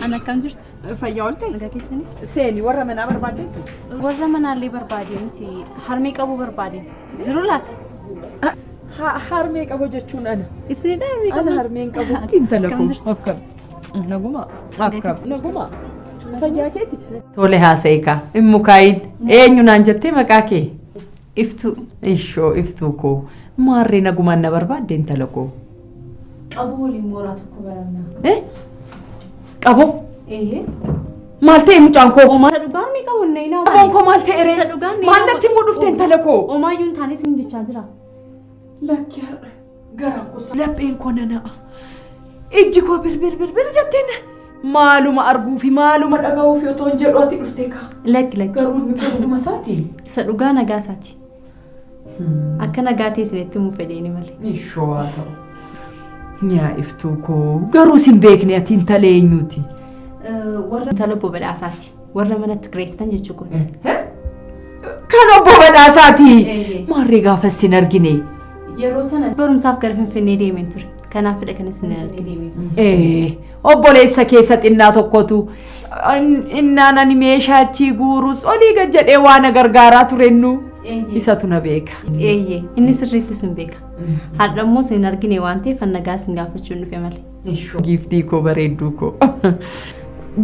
An akkam jirtu? Fayyaa oolte? Nagaa keessanii? Seeni warra manaa barbaaddeetu? Warra manaallee barbaade miti harmee qabuu barbaade. Jiru laata? Harmee qabu jechuun ana. Isinidha harmee qabu? Ana harmeen qabu. Intala Akkam koo. jirtu? Akkam. Naguma. Akkam. keessan? Naguma. Fayyaa keeti? Tole haasa'e kaa. Hin mukaayin. Eenyu naan jettee maqaa kee? Iftuu. Ishoo iftuu koo. Maarree nagumaan na barbaadde intala koo. Qabuu waliin mooraa tokko barannaa. Eh? Qaboo? Eeyyee. Maal ta'e mucaan koo? Isa dhugaan ni qabu inni naa. Qaboon koo maal ta'e ree? Isa dhugaan ni Maal natti himuu dhufte intala koo? Omaayyuu hin taane sin jechaa jira. Lakki har'a garaan koo lapheen koo nana'a. Ijji koo birbir birbir jetteen maaluma arguu fi maaluma dhaga'uu fi otoo hin jedhu ati dhufte kaa. Lakki lakki. Garuu inni kun dhuguma isaati. Isa dhugaa nagaa isaati. Akka nagaa ta'e isinitti himuu fedheeni malee. Ishoo haa ta'u. Nyaa iftuu koo garuu sin beekne ati intala eenyuuti? Warra intala obbo Badhaasaati. Warra manatti kireessitan jechuu kooti. Kan obbo Badhaasaati. Eeyyee. Maarree gaafa sin argine. Yeroo sana barumsaaf gara Finfinnee deemeen ture. Kanaafidha kan isin argine. Ee, obboleessa keessa xinnaa tokkotu innaan ani meeshaa achii guurus olii gad jedhee waan na gargaaraa turennu isatu na beeka. Eeyyee, inni sirriitti isin beeka. Har'a immoo isin argine waan ta'eef an nagaa isin gaafachuun dhufe malee. Giiftii koo bareedduu koo.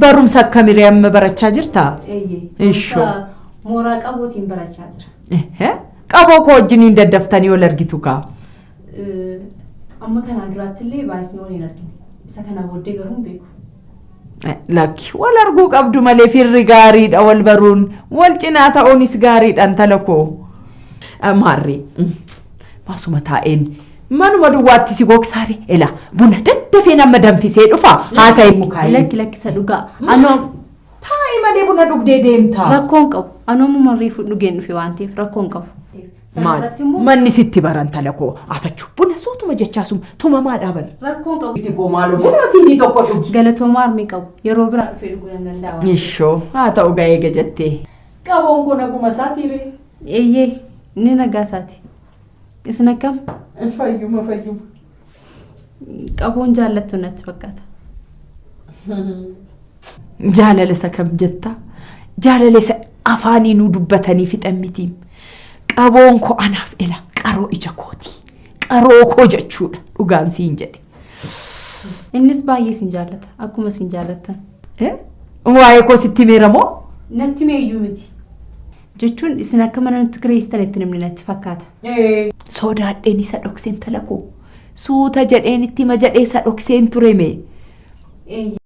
Barumsa akkamiree amma barachaa jirtaa? Eeyyee. Ishoo. Mooraa qabootiin barachaa jira. Ehe, Qaboo koo wajjiniin daddaftanii wal argitu kaa. Amma kanaan duraatti illee baay'isnee wal hin argine. Isa kana booddee garuu hin beeku. Lakki wal arguu qabdu malee firri gaariidha wal baruun wal cinaa ta'uunis gaariidha intala koo. Maarree maasuma taa'een manuma duwwaatti si gogsaare ela buna daddafeen amma danfisee dhufa haasa'e mukaa'ee. Lakki lakki isa dhugaa. Anoo Taa'i malee buna dhugdee deemta. Rakkoo hin qabu. Anoo ammuma reefu dhugeen dhufe waan ta'eef rakkoo hin qabu. Maal manni sitti baran tala koo afachuu buna suutuma jechaa sun tumamaa dhaaban. Rakkoo hin qabu. Itti koo maaloo buna siinii tokko dhugi. Galatoomaa harmee qabu. Yeroo biraa dhufee dhuguu nan danda'a waan ta'eef. Ishoo haa ta'u ga'ee gajattee. Qaboon koo naguma isaatii ree. Eeyyee inni nagaa isaati. Isin akkam? Fayyuma fayyuma. Qaboon jaallattu natti fakkaata. Jaalala isa kam jetta? Jaalala isa afaanii nuu dubbatanii fixan mitiim. Qaboon koo anaaf ila qaroo ija kooti. Qaroo koo jechuudha dhugaan siin jedhe. Innis baay'ee isin jaallata. Akkuma isin jaallattan. Eh? Waa'ee koo sitti himeera moo? Natti himeeyyuu miti. Jechuun isin akka mana nutti kireessitan itti himne natti fakkaata. Sodaadheen isa dhokseen intala koo. Suuta jedheen itti hima jedhee isa dhokseen ture mee. Eeyyee.